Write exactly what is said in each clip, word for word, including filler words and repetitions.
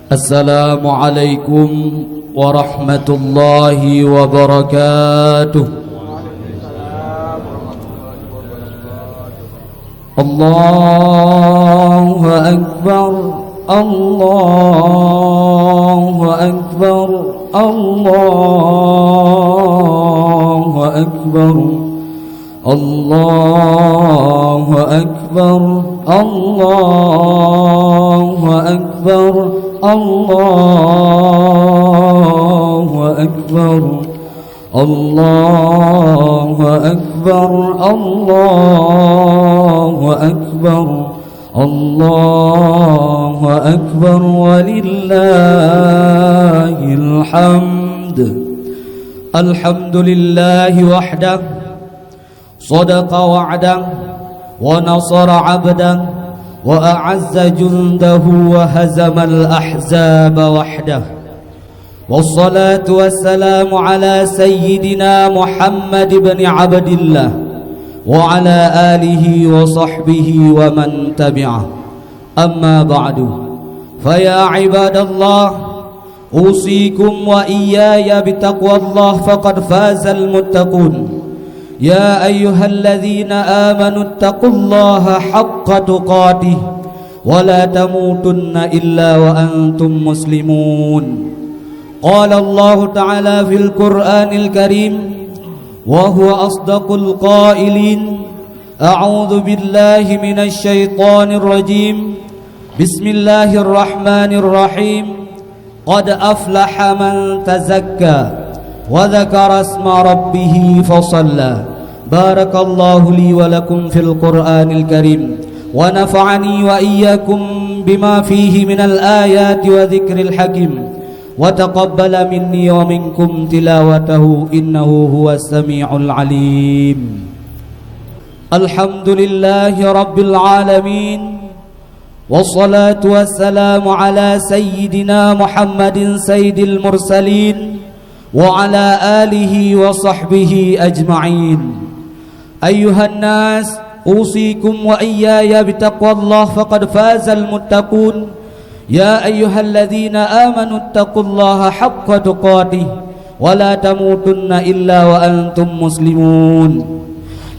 Assalamualaikum warahmatullahi wabarakatuh. Allahu Akbar, Allahu Akbar, Allahu Akbar. Allahu Akbar, Allahu Akbar, Allahu Akbar. Allahu Akbar, Allahu Akbar, Allahu Akbar, walillahil hamd. Alhamdulillahi wahdah. Sadaqa wa'dah, wa nasara 'abdah, wa a'azza jundahu, wa hazamal ahzaba wahdah. Wassalatu wassalamu ala sayyidina Muhammad ibn Abdillah, wa ala alihi wa sahbihi wa man tabi'ah. Amma ba'du. Fa ya ibadallah, usikum wa iyaya bitaqwallah, faqad fazal muttaqun. Ya ayyuhalladzina amanu taqullaha haqqa tuqatih, wa la tamutunna illa wa antum muslimun. Qala Allahu ta'ala fil Qur'anil Karim, wa huwa asdaqul qailin, a'udzu billahi minasy syaithanir rajim. Bismillahirrahmanirrahim. Qad aflaha man tazakka wa dzakara isma rabbih fa shalla. Barakallahu li wa lakum fil Qur'anil Karim, wa nafa'ani wa iyyakum bima fihi minal ayati wa dzikril hakim, wa taqabbala minni wa minkum tilawatahu, innahu huwas sami'ul alim. Alhamdulillahi rabbil alamin. Wassalatu wassalamu ala sayyidina Muhammadin sayyidil mursalin, wa ala alihi wa sahbihi ajma'in. Ayyuhan nas, usikum wa iyaya bitaqwallah, faqad fazal muttaqun. Ya ayyuhalladzina amanu taqullaha haqqa tuqatih, wa la tamutunna illa wa antum muslimun.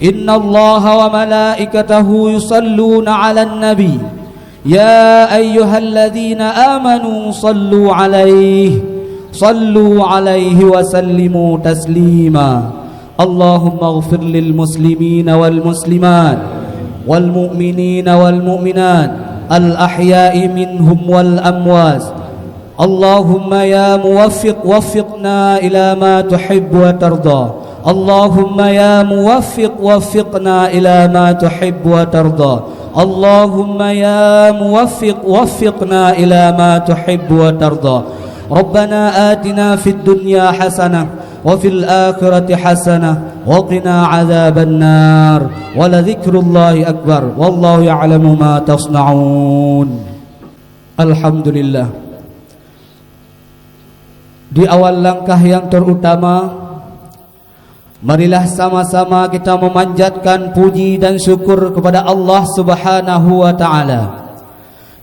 Innallaha wa malaikatahu yusalluna 'alan nabi. Ya ayyuhalladzina amanu sallu 'alaihi, sallu 'alaihi wa sallimu taslima. Allahummaghfir lil muslimina wal muslimat, wal mu'minina wal mu'minat, al ahya'i minhum wal amwat. Allahumma ya muwaffiq, waffiqna ila ma tuhibbu wa tarda. Allahumma ya muwaffiq, waffiqna ila ma tuhibbu wa tarda. Allahumma ya muwaffiq, waffiqna ila ma tuhibbu wa tarda. Rabbana atina fid dunya hasanah, wa fil akhirati hasanah, wa qina adzaban nar. Wa la dzikrullahi akbar. Wallahu ya'lamu ma tasna'un. Alhamdulillah. Di awal langkah yang terutama, marilah sama-sama kita memanjatkan puji dan syukur kepada Allah Subhanahu wa Ta'ala,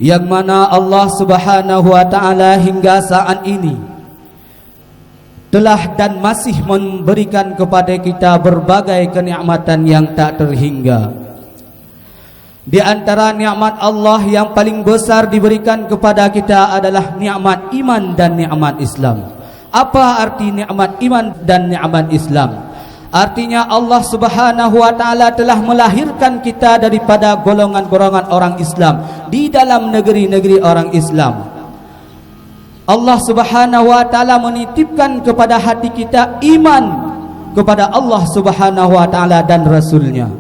yang mana Allah Subhanahu wa Ta'ala hingga saat ini telah dan masih memberikan kepada kita berbagai kenikmatan yang tak terhingga. Di antara nikmat Allah yang paling besar diberikan kepada kita adalah nikmat iman dan nikmat Islam. Apa arti nikmat iman dan nikmat Islam? Artinya, Allah Subhanahu wa Ta'ala telah melahirkan kita daripada golongan-golongan orang Islam di dalam negeri-negeri orang Islam. Allah Subhanahu wa Ta'ala menitipkan kepada hati kita iman kepada Allah Subhanahu wa Ta'ala dan Rasul-Nya.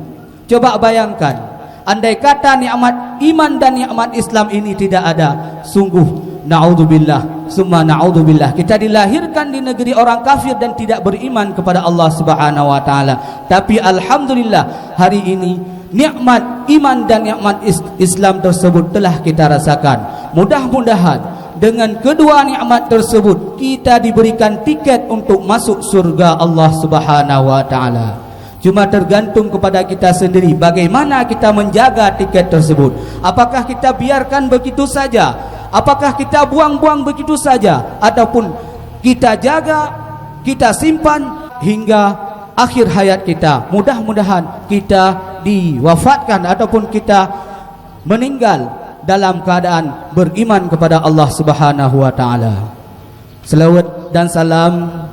Coba bayangkan, andai kata nikmat iman dan nikmat Islam ini tidak ada, sungguh, naudzubillah, summa naudzubillah, kita dilahirkan di negeri orang kafir dan tidak beriman kepada Allah Subhanahu wa Ta'ala. Tapi alhamdulillah, hari ini nikmat iman dan nikmat is-, Islam tersebut telah kita rasakan. Mudah-mudahan dengan kedua nikmat tersebut kita diberikan tiket untuk masuk surga Allah Subhanahu wa Ta'ala. Cuma tergantung kepada kita sendiri bagaimana kita menjaga tiket tersebut. Apakah kita biarkan begitu saja? Apakah kita buang-buang begitu saja, ataupun kita jaga, kita simpan hingga akhir hayat kita? Mudah-mudahan kita diwafatkan ataupun kita meninggal dalam keadaan beriman kepada Allah Subhanahu wa Ta'ala. Selawat dan salam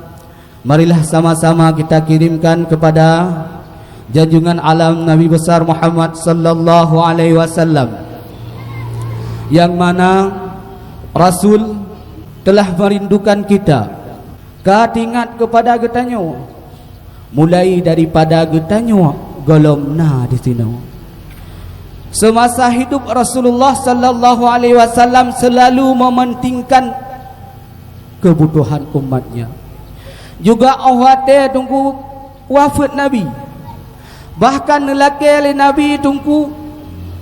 marilah sama-sama kita kirimkan kepada junjungan alam Nabi besar Muhammad sallallahu alaihi wasallam, yang mana Rasul telah merindukan kita, ka teuingat kepada geutanyoe, mulai daripada geutanyoe gohlom na disinoe. Semasa hidup Rasulullah sallallahu alaihi wasallam selalu mementingkan kebutuhan umatnya. Juga óh watée Teungku wafeuet Nabi, bahkan neulakée lé Nabi Teungku,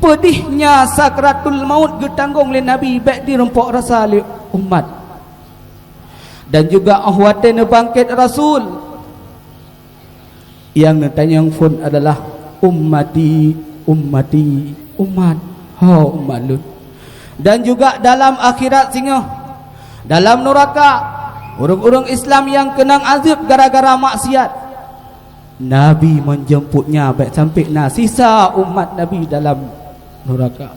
peudihnya sakratul maut geutanggong lé Nabi bék jirumpok rasa lé umat. Dan juga óh watée neubangkét Rasul, nyang neutanyong phon adalah, "Ummati, ummati, umat, ho umat lôn." Dan juga dalam akhirat singoh, dalam nuraka, ureuëng-ureuëng Islam nyang keunong azeueb gara-gara maksiat, Nabi menjemputnya bék sampai na sisa umat Nabi dalam nuraka.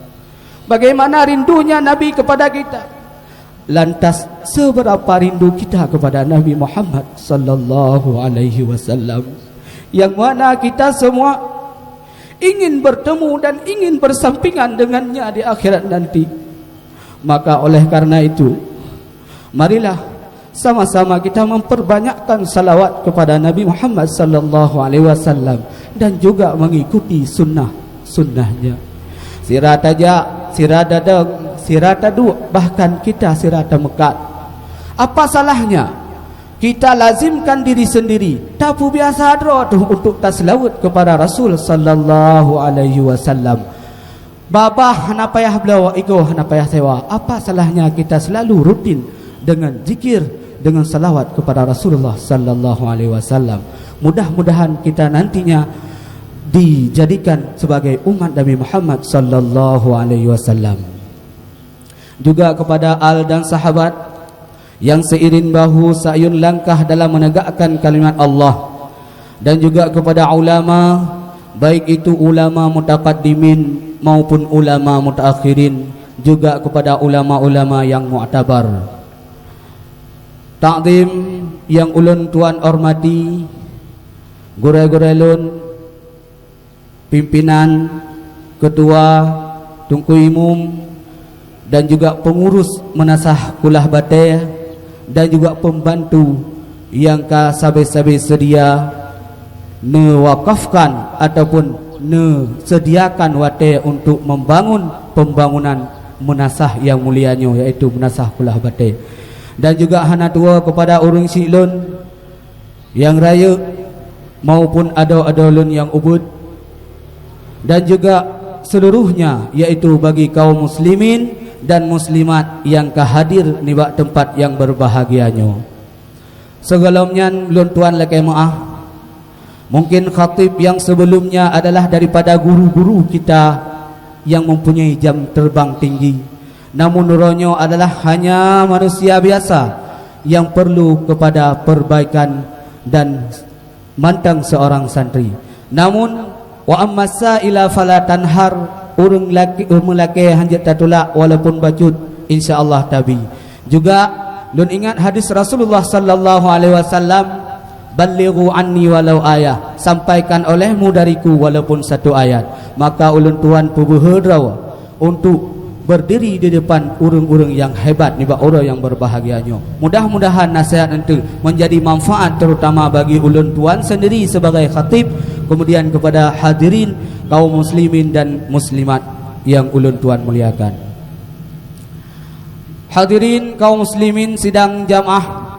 Bagaimana rindunya Nabi kepada kita? Lantas, seberapa rindu kita kepada Nabi Muhammad sallallahu alaihi wasallam, yang mana kita semua ingin bertemu dan ingin bersampingan dengannya di akhirat nanti. Maka oleh karena itu, marilah sama-sama kita memperbanyakkan salawat kepada Nabi Muhammad sallallahu alaihi wasallam dan juga mengikuti sunnah-sunnahnya. Sira tajak, sira tadong, sira taduek, bahkan kita sira tameukat. Apa salahnya kita lazimkan diri sendiri, tapeubiasa droe teuh untuk taseulaweuet kepada Rasul sallallahu alaihi wasallam? Babah hana payah bloe, igoe hana payah sewa. Apa salahnya kita selalu rutin dengan zikir, dengan salawat kepada Rasulullah sallallahu alaihi wasallam? Mudah-mudahan kita nantinya dijadikan sebagai umat Nabi Muhammad sallallahu alaihi wasallam. Juga kepada al dan sahabat yang seiring bahu sayun langkah dalam menegakkan kalimat Allah, dan juga kepada ulama, baik itu ulama mutaqaddimin maupun ulama mutaakhirin, juga kepada ulama-ulama yang muktabar. Takzim yang ulôn tuan hormati, gurée-gurée lôn, pimpinan, ketua, teungku imum, dan juga pengurus meunasah kulah batée, dan juga pembantu nyang ka sabe-sabe seudia neuwakafkan ataupun neuseudiakan watée untuk membangun pembangunan meunasah nyang mulia nyoe, yaitu meunasah kulah batée. Dan juga hana tuwoe kepada ureuëng syiek lôn, nyang rayeuk maupun adoe-adoe lôn nyang ubit, dan juga seluruhnya, yaitu bagi kaum muslimin dan muslimat nyang ka hadir nibak teumpat nyang beubahgia nyoe. Sigohlom nyan lôn tuan lakée meuáh, mungkin khatib nyang sibeulom nyan adalah daripada guru-guru kita nyang mempunyai jam terbang tinggi. Namun uroe nyoe adalah hanya manusia biasa nyang perlu kepada perbaikan dan mantong seorang santri. Namun, wa amma sa'ila fala tanhar, ureuëng laki, ureuëng meulakée hanjeuet tatulak walaupun bacut, insya Allah tabi. Juga, lôn ingat hadis Rasulullah sallallahu alaihi wasallam, "Ballighu anni walau ayah," sampaikan olehmu dariku walaupun satu ayat. Maka ulôn tuan peubeuhe droe untuk berdiri di depan ureuëng-ureuëng nyang hebat nibak uroe nyang beubahgia nyoe. Mudah-mudahan nasihat nyoe menjadi manfaat, terutama bagi ulôn tuan sendiri sebagai khatib, kemudian kepada hadirin kaum muslimin dan muslimat nyang ulôn tuan muliakan. Hadirin kaum muslimin sidang jamaah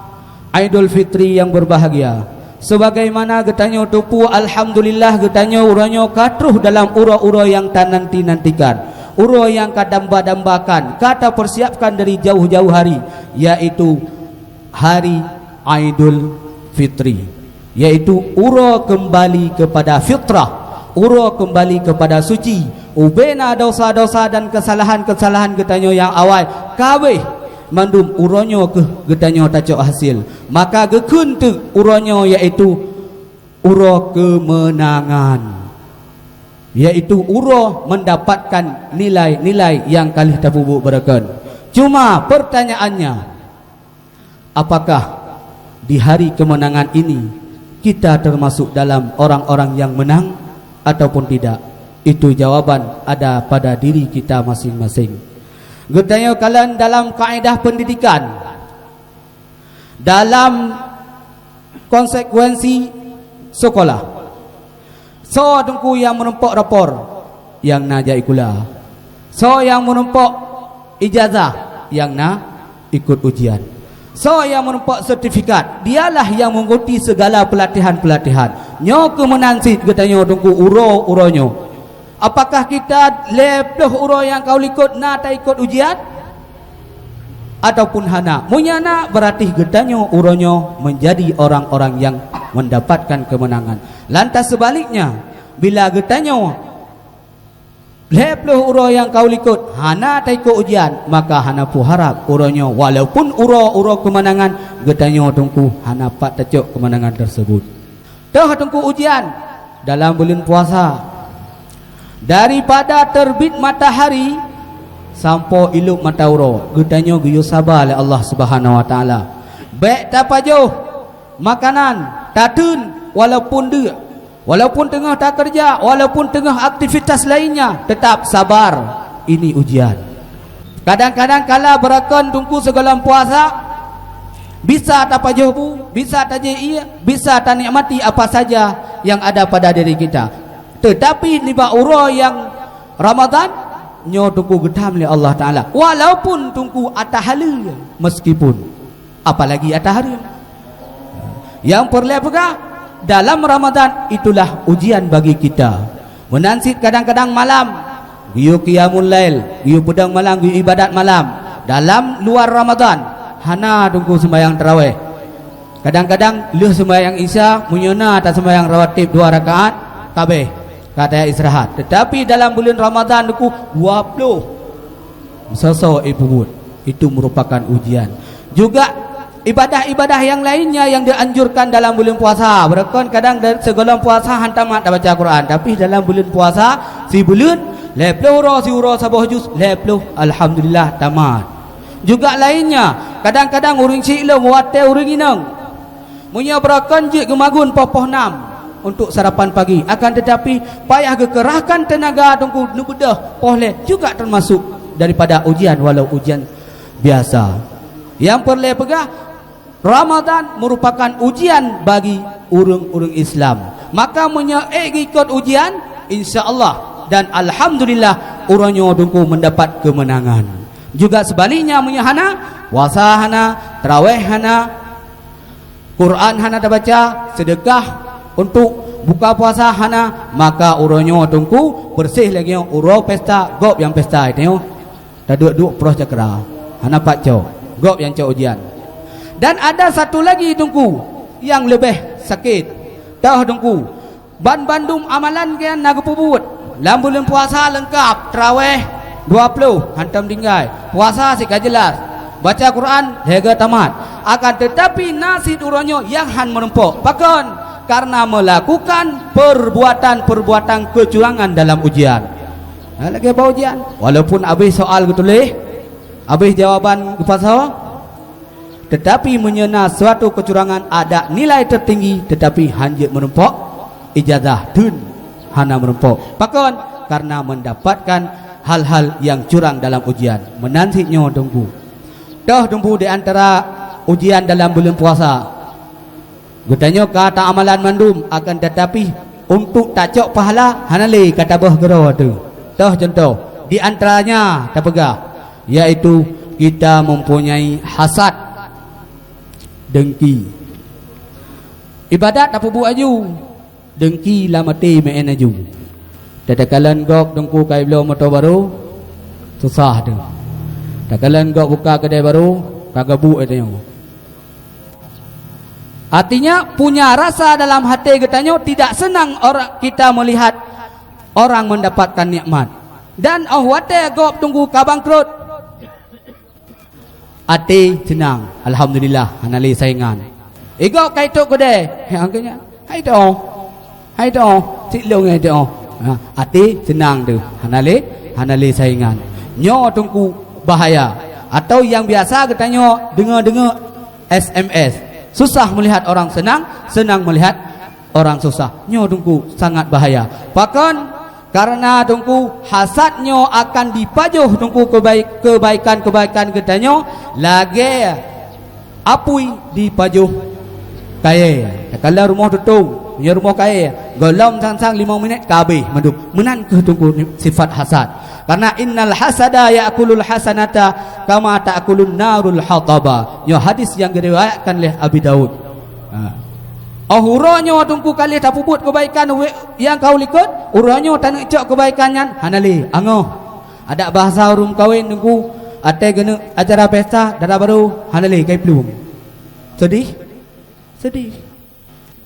Aidul Fitri nyang beubahgia. Sebagaimana geutanyoe teupeue, alhamdulillah, geutanyoe uroe nyoe ka troh dalam uroe-uroe nyang tananti-nantikan, uroe nyang ka damba-dambakan, ka tapeusiapkan dari jauh-jauh hari, yaitu hari Aidul Fitri, yaitu uroe keumbali keupada fitrah, uroe keumbali keupada suci, Ubena dosa-dosa dan keusalahan-keusalahan geutanyoe nyang awai, ka abéh mandum, uroe nyoe kheueh geutanyoe tacok hasé. Maka geukheun teuk uroe nyoe, yaitu uroe keumeunangan, yaitu uroe meundapatkan nilai-nilai nyang ka lheueh tapeubuet beureukan. Cuma pertanyaannya, apakah di hari kemenangan ini kita termasuk dalam orang-orang yang menang ataupun tidak? Itu jawaban ada pada diri kita masing-masing. Geutanyoe kalon dalam kaedah pendidikan, dalam konsekuensi sekolah. Soe teungku nyang meurumpok rapor, nyang na jak sikula. Soe nyang meurumpok ijazah, nyang na ikot ujian. Soe nyang meurumpok sertifikat, dialah nyang mengikuti segala pelatihan-pelatihan. Nyoe kheueh meunan cit geutanyoe teungku uroe-uroe nyoe. Apakah kita lhèe ploh uroe nyang ka likot na taikot ujian? Ataupun hana? Meunyoe na, berarti geutanyoe uroe nyoe menjadi orang-orang yang mendapatkan kemenangan. Lantas sebaliknya, bila geutanyoe lhèe ploh uroe nyang ka likot hana taikot ujian, maka hana peuharab uroe nyoe, walaupun uroe-uroe kemenangan, geutanyoe teungku hana pat tacok kemenangan tersebut. Toh teungku ujian dalam buleuen puasa. Daripada teurbit matahari sampoe ilop mata uroe, geutanyoe geuyue saba lé Allah Subhanahu Wa Taala. Bèk tapajoh makanan, tateun walaupun deuk, walaupun teungoh takeureuja, walaupun teungoh aktivitas lainnya, tetap sabar. Ini ujian. Kadang-kadang kala beureukan teungku sigohlom puasa, bisa tapajoh bu, bisa tajép ié, bisa tanikmati apa saja yang ada pada diri kita. Tetapi nibak uroe nyang Ramadan, nyoe teungku geutam lé Allah Taala. Walaupun teungku ata haleue, meskipun, apalagi ata hareuem. Nyang peureulèe peugah, dalam Ramadan itulah ujian bagi kita. Meunan cit kadang-kadang malam, geuyue qiyamul lail, geuyue peudong malam, geuyue ibadat malam. Dalam luar Ramadan, hana teungku seumbahyang tarawèh. Kadang-kadang lheueh seumbahyang Isya, meunyoe na taseumbahyang rawatib dua rakaat, ka abéh, ka tajak istirahat. Tetapi dalam buleuen Ramadan teungku dua ploh. Meusoe-soe ipeubuet, itu merupakan ujian. Juga ibadah-ibadah nyang lainnya nyang dianjurkan dalam buleuen puasa. Beureukan kadang da-, sigohlom puasa han tamat tabaca Quran, tapi dalam buleuen puasa sibuleuen, lhèe ploh uroe siuroe saboh juz, lhèe ploh, alhamdulillah, tamat. Juga lainnya, kadang-kadang ureueng syik lôn watèe ureueng inong. Meunyoe beureukan jeuet geumagun poh-poh nam untuk sarapan pagi, akan tetapi payah geukeurahkan teunaga teungku neubeudôh poh lhèe juga termasuk daripada ujian walau ujian biasa. Nyang peureulèe peugah, Ramadan merupakan ujian bagi ureueng-ureueng Islam. Maka meunyoe ék geuikot ujian, insya Allah dan alhamdulillah uroe nyoe teungku mendapat kemenangan. Juga sebaliknya meunyoe hana, puasa hana, tarawèh hana, Quran hana tabaca, seudeukah untuk buka puasa hana, maka uroe nyoe teungku beureuséh lagèe nyoe uroe pesta, gob nyang pesta, tanyoe taduek-duek proh cakra, hana pat cok, gob nyang cok ujian. Dan ada satu lagi teungku nyang leubeh sakét. Toh teungku, banbandum amalan geuh na geupeubuet. Lam buleuen puasa leungkab, tarawèh dua ploh, hantom tinggai. Puasa sit ka jeulaih. Baca Quran lhèe goe tamat. Akan teutapi na sit uroe nyoe nyang han meurumpok. Pakon? Karena melakukan perbuatan-perbuatan kecurangan dalam ujian. Nah, lagèe bak ujian. Walaupun abéh soal geutuléh, abéh jawaban geupasoe, tetapi meunyoe na suatu keucurangan, ada nilai tertinggi tetapi han jeuet meurumpok ijazah, teun hana meurumpok. Pakon? Karena mendapatkan hal-hal yang curang dalam ujian. Meunan sit nyoe teungku. Toh teungku di antara ujian dalam buleuen puasa. Geutanyoe ka ta amalan mandum, akan tetapi untuk tacok pahala hana lé ka taböh keudroe teuh. Toh cuntoh, di antaranya tapeugah, yaitu kita mempunyai hasad, dengki. Ibadat tapeubuet aju, dengki lam até meu'en aju. Takalon gob teungku ka ibloe moto barô, susah teuh. Takalon gob buka keudè barô, ka geubuek tanyoe. Artinya, punya rasa dalam hati geutanyoe tidak senang orang, kita melihat orang mendapatkan nikmat. Dan óh watée gob teungku ka bangkrot, até seunang, alhamdulillah, hana lé saingan. Igob ka itôk keudée, hai angkeunya, hai teuoh, hai teuoh, sit lông hai teuoh. Ha, até seunang deuh, hana lé, hana lé saingan. Nyoe teungku bahaya. Atau nyang biasa geutanyoe deungoe-deungoe S M S. Susah melihat orang senang, senang melihat orang susah. Nyoe teungku sangat bahaya. Pakon? Karena teungku hasad nyoe akan dipajoh teungku kebaik-, kebaikan-kebaikan geutanyoe lagée apui dipajoh kayée. Takalon rumoh tutong, nyoe rumoh kayée, gohlom sang-sang limong minét ka habéh mandum. Meunan kheueh teungku sifat hasad. Karena innal hasada ya'kulul hasanata kama ta'kulun narul hataba. Nyoe hadis nyang geuriwayatkan lé Abi Daud. Ha. Óh uroe nyoe teungku ka lheueh tapeubuet keubaikan we-, nyang ka u likot, uroe nyoe taneuk cok keubaikan nyan hana lé, angoh. Adak bahasa ureuëng kawen teungku, até geuneuk acara pesta, dara barô, hana lé, kai plueng. Sedih? Sedih.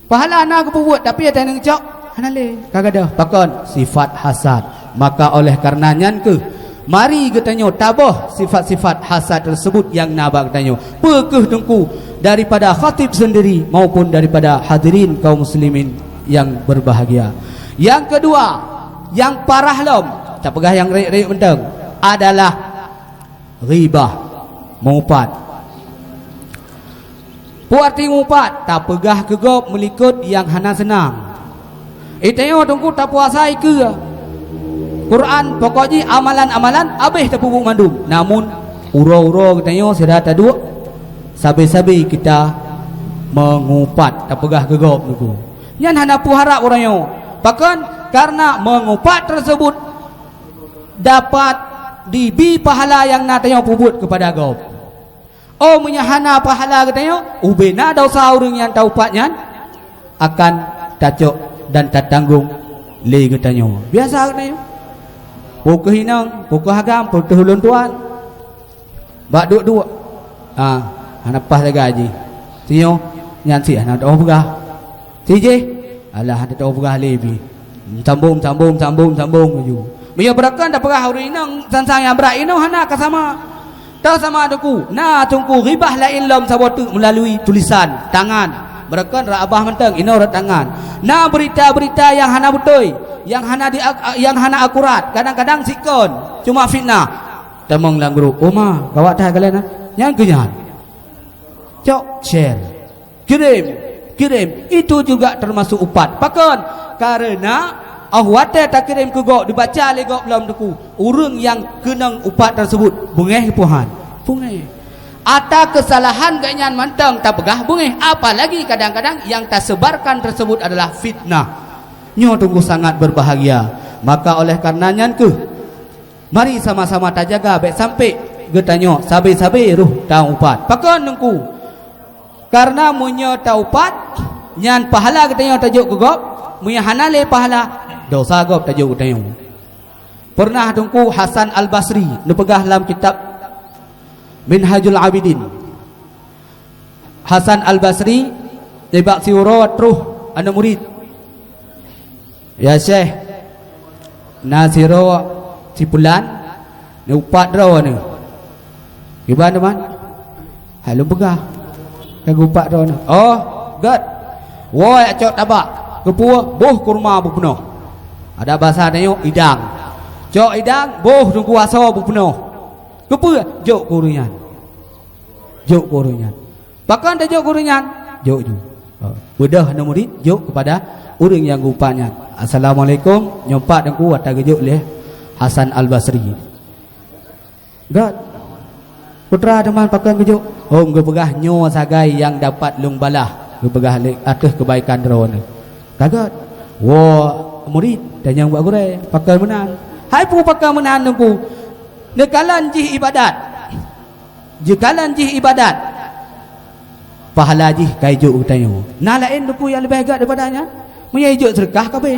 Pahala na geupeubuet, tapi até neuk cok, hana lé, ka gadôh. Pakon? Sifat hasad. Maka oleh karena nyan kheueh, mari geutanyoe taboh sifat-sifat hasad tersebut nyang na bak geutanyoe. Peu kheueh teungku, daripada khatib sendiri maupun daripada hadirin kaum muslimin yang berbahagia. Yang kedua, yang parah lom, tapeugah nyang rayeuk-rayeuk mantong, adalah ghibah, meuupat. Peue arti meuupat? Tapeugah keu gob meulikot nyang hana seunang. Geutanyoe teungku tapuasa ikeue Quran, pokok jih amalan-amalan habéh tapeubuet mandum. Namun, uroe-uroe geutanyoe sira taduek, sabe-sabe kita meuupat, tapeugah keu gob teungku. Nyan hana peue harab uroe nyoe. Pakon? Karena meuupat tersebut dapat dibi pahala nyang na tanyoe peubuet keupada gob. Oh, meunyoe hana pahala geutanyoe, ubena desya ureuëng nyang taupat nyan akan tacok dan tatanggong lé geutanyoe. Biasa geutanyoe. Peu kheueh inong, peu kheueh agam, peu kheueh ulôn tuan. Bak duek-duek. Ah, hana paih lagée jih. Sinyoe, nyan cit hana teupeugah. Sijih, alah, hana teupeugah lé pih. Sambông, sambông, sambông, sambông laju. Meunyoe beurakon tapeugah ureuëng inong, sang-sang nyang brat inong hana ka sama. Toh sama teungku, na teungku ghibah laén lom saboh teuk meulalu tulisan, tangan. Beurakon rot babah mantong, inong rot tangan. Na beurita-beurita nyang hana beutôi, nyang hana di, nyang hana akurat, kadang-kadang sikon, cuma fitnah. Tamong lam grup, "Oh ma, gawat that galak na." Nyang keu nyan. Cok, share. Kirim, kirim. Itu juga termasuk upat. Pakon? Karena óh watée takirim keu gob, dibaca lé gob lom teungku, ureuëng nyang keunong upat tersebut beungéh peu han? Beungéh. Ata keusalahan geuh nyan mantong tapeugah beungéh, apalagi kadang-kadang nyang tasebarkan tersebut adalah fitnah. Nyoe teungku sangat berbahagia. Maka oleh karena nyan kheueh, mari sama-sama tajaga bék sampai geutanyoe sabe-sabe roh taupat. Pakon teungku? Karena meunyoe taupat, nyan pahala geutanyoe tajok keu gob, meunyoe hana lé pahala, desya gob tajok geutanyoe. Pernah teungku Hasan Al-Basri neupeugah lam kitab Minhajul Abidin. Hasan Al-Basri nibak siuroe troh aneuk murit. "Ya Syekh, na sidroe si pulan neuupat droeneuh." "Kiban teuma?" "Hai lôn peugah, ka geuupat droeneuh." "Oh, gét. Woe jak cok tabak, keupeue, boh kurma beupeunoh." Ada basa tanyoe idang. "Cok idang, boh teungku asoe beupeunoh." "Keupeue?" "Jok keu ureuëng nyan." Jok keu ureuëng nyan. Pakon tajok keu ureuëng nyan? Jok ju. Ha. Beudôh aneuk murit jok keupada ureuëng nyang geuupat nyan. "Assalamualaikum, nyoe pat teungku ata geujok lé Hasan Al-Basri." "Gét. Putra teuma pakon geujok?" "Oh, geupeugah nyoe sagai nyang dapat lôn balah, geupeugah lé ateueh keubaikan droeneuh." "Ka gét. Woe murit, tanyong bak gurée, pakon meunan." "Hai peue pakon meunan teungku?" "Neukalon jih ibadat." Jeukalon jih ibadat, pahala jih ka ijok geutanyoe. Na laén teungku nyang leubeh gét daripada nyan? Meunyoe ijok seudeukah ka abéh.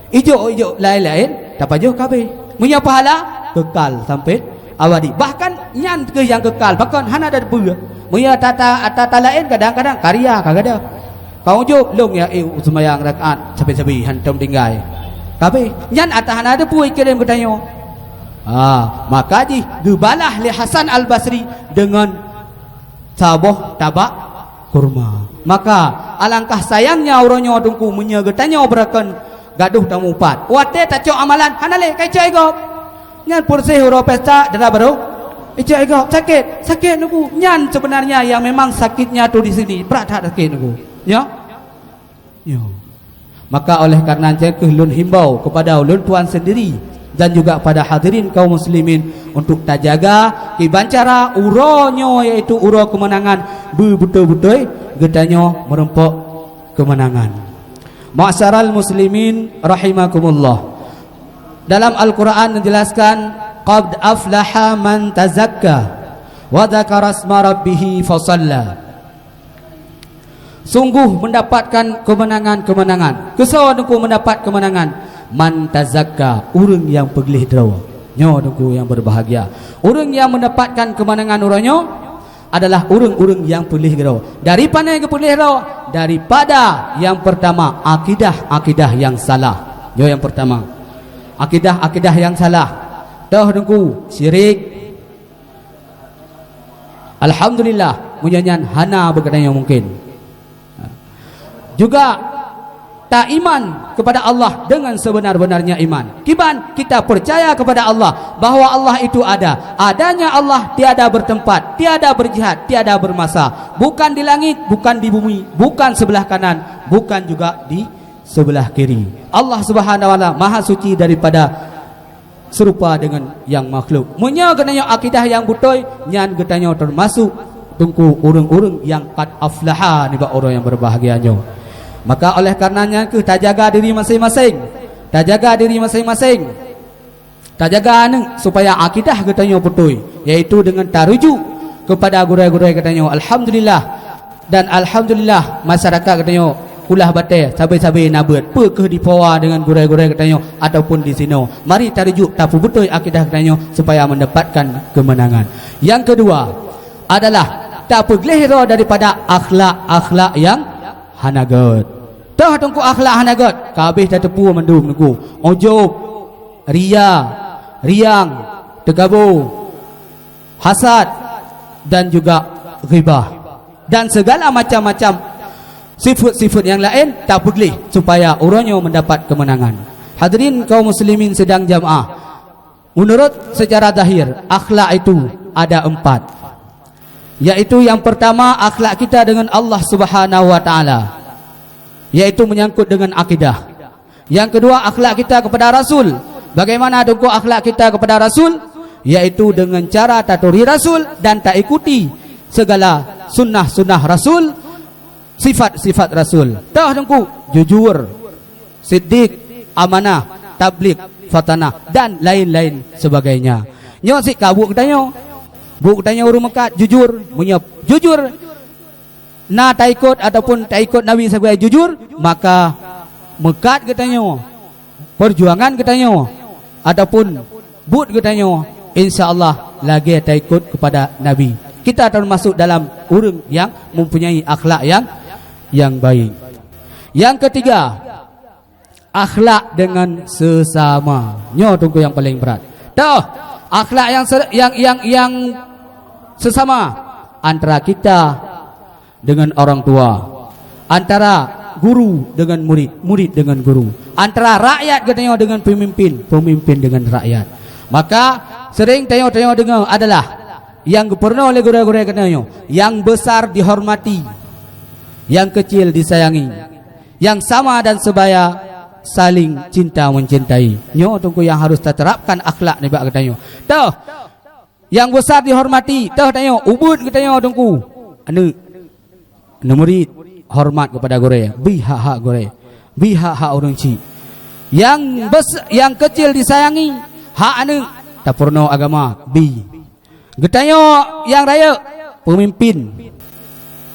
Ijok, ijok laén-laén, tapajoh ka abéh. Meunyoe pahala, keukal sampoe abadi. Bahkan nyan kheueh nyang keukal, pakon hana tateupeue. Meunyoe ata-ata laén kadang-kadang karya ka gadôh. Ka ujok lôn ya, eh, seumayang rakaat sabe-sabe hantom tinggai. Ka abéh. Nyan ata hana tateupeue kirém geutanyoe. Ah, maka jih geubalah lé Hasan Al-Basri deungon saboh tabak kurma. Maka alangkah sayangnya uroe nyoe Teungku meunyoe geutanyoe beurakon gadoh tamupat. Watée tacok amalan hana lé kai cok igop. Nyan peureséh uroe pesta dara barô. Icok igop sakét, sakét Teungku. Nyan sebenarnya yang memang sakitnya tu di sini. Brat that sakét Teungku. Nyo? Nyo. Maka oleh karena nyan keuh lôn himbau kepada ulôn tuan sendiri dan juga pada hadirin kaum muslimin untuk tajaga kiban cara uroe nyoe, yaitu uroe keumeunangan, beubeutôi-beutôi geutanyoe meurumpok keumeunangan. Ma'asyiral muslimin rahimakumullah. Dalam Al-Quran menjelaskan, "Qad aflaha man tazakka wa dzakara isma rabbih fasalla." Sungguh mendapatkan kemenangan-kemenangan. Keusoe Teungku mendapat kemenangan? Man tazakka, ureuëng nyang peugleh droe. Nyoe Teungku nyang berbahagia. Ureuëng nyang mendapatkan kemenangan uroe nyoe adalah ureuëng-ureuëng nyang peugleh droe. Dari pane geupeugléh droe? Daripada yang pertama, akidah-akidah yang salah. Nyoe yang pertama. Akidah-akidah yang salah. Toh Teungku, syirik, alhamdulillah, meunyoe nyan hana bak geutanyoe mungkin. Juga taiman kepada Allah dengan sebenar-benarnya iman. Kiban kita percaya kepada Allah, bahwa Allah itu ada. Adanya Allah tiada bertempat, tiada berjihad, tiada bermasa. Bukan di langit, bukan di bumi, bukan sebelah kanan, bukan juga di sebelah kiri. Allah Subhanahu wa Taala Maha Suci daripada serupa dengan yang makhluk. Meunyoe geutanyoe akidah nyang beutôi, nyan geutanyoe teumasuk Teungku ureuëng-ureuëng nyang qad aflaha nibak uroe nyang berbahagia nyoe. Maka oleh karena nyan keuh tajaga diri maséng-maséng. Tajaga diri maséng-maséng. Tajaga aneuëk supaya akidah geutanyoe beutôi, yaitu dengan tarujuk kepada gurée-gurée geutanyoe. Alhamdulillah, Dan alhamdulillah, masyarakat geutanyoe Kulah Batée sabe-sabe na beuet, peu kheueh di Powa deungon gurée-gurée geutanyoe ataupun di sinoe. Mari tarujuk tapeubeutôi akidah geutanyoe supaya mendapatkan kemenangan. Yang kedua adalah tapeugleh droe daripada akhlak-akhlak nyang hana gét. Toh Teungku akhlak hana gét, ka habéh tateupeue mandum Teungku. Ujub, ria, riang, teukabo, hasad, dan juga ghibah. Dan segala macam-macam sifat-sifat yang lain tapeugleh supaya uroe nyoe mendapat kemenangan. Hadirin kaum muslimin sidang jamaah, menurut secara zahir, akhlak itu ada empat. Yaitu yang pertama, akhlak kita dengan Allah Subhanahu wa Taala, yaitu menyangkut dengan akidah. Yang kedua, akhlak kita kepada Rasul. Bagaimana Teungku akhlak kita kepada Rasul? Yaitu dengan cara taturi Rasul dan taikuti segala sunnah-sunnah Rasul, sifat-sifat Rasul. Toh Teungku, jujur, siddiq, amanah, tabligh, fatanah, dan lain-lain sebagainya. Nyoe sit ka buet geutanyoe. Buet geutanyoe ureuëng meukat, jujur, meunyoe jujur na taikot ataupun taikot Nabi sagai jujur, maka meukat geutanyoe, perjuangan geutanyoe, ataupun buet geutanyoe, insya Allah lagée taikot kepada Nabi. Kita termasuk dalam ureuëng yang mempunyai akhlak yang yang baik. Yang ketiga, akhlak dengan sesama. Nyoe Teungku yang paling berat. Toh, akhlak yang se- yang yang yang sesama antara kita dengan orang tua, antara guru dengan murid, murid dengan guru, antara rakyat geutanyoe dengan pemimpin, pemimpin dengan rakyat. Maka sering tanyoe-tanyoe deungoe adalah yang geupurunoe lé gurée-gurée geutanyoe, yang besar dihormati, yang kecil disayangi, yang sama dan sebaya saling cinta mencintai. Nyoe Teungku yang harus taterapkan akhlak nibak geutanyoe. Toh, yang besar dihormati, toh tanyoe, ubit geutanyoe Teungku. Aneuëk, aneuëk murit, hormat kepada gurée, bi hak-hak gurée, bi hak-hak ureuëng chik. Yang bes- yang kecil disayangi, hak aneuëk, tapurunoe agama, bi. Geutanyoe nyang rayeuk, peumimpin,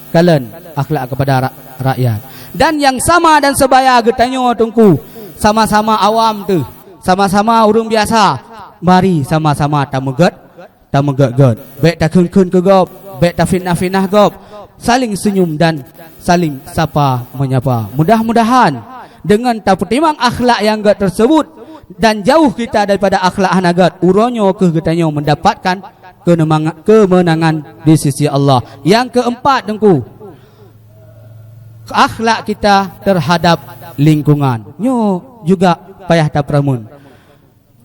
kalon akhlak kepada ra- rakyat. Dan nyang sama dan sebaya geutanyoe Teungku, sama-sama awam teuh, sama-sama ureuëng biasa, mari sama-sama tameugét, tameugét-gét. Bék takheun-kheun keu gob, bék tafitnah-fitnah gob. Saling senyum dan saling sapa menyapa. Mudah-mudahan dengan tapeutimang akhlak nyang gét tersebut, dan jauh kita daripada akhlak hana gét, uroe nyoe keuh geutanyoe mendapatkan keunema-, kemenangan di sisi Allah. Nyang keempat, Teungku, akhlak kita terhadap lingkungan. Nyoe juga payah tapeureumeun.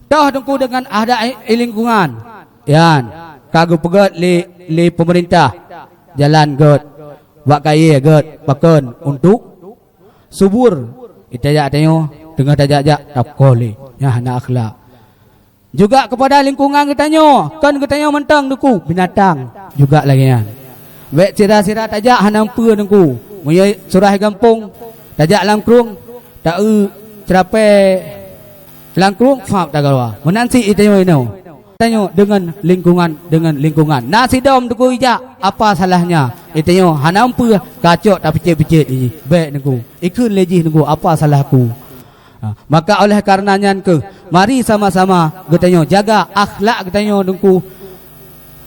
Toh Teungku deungon ada i-, i lingkungan, yan, ka geupeugét lé, lé peumeurintah, jalan gét, bak kayée gét, pakon untuk subur. Itajak tanyoe, teungoh tajak-jak, takoh lé. Nyan hana akhlak. Juga kepada lingkungan geutanyoe, kon geutanyoe mantong Teungku, binatang juga lagée nyan. Bék sira-sira tajak hana peue Teungku. Meunyoe surah gampông, tajak lam krueng, ta-eu ceurapée lam krueng, fab tagawa. Meunan cit itanyoe inoe. Tanyoe deungon lingkungan, deungon lingkungan. Na sidom Teungku ijak, apa salahnya? Itanyoe hana peue, kacok tapicét-picét jih. Bék Teungku. Ikheun lé jih Teungku, apa salahku? Ha, maka oleh karena nyan keuh, mari sama-sama geutanyoe jaga akhlak geutanyoe Teungku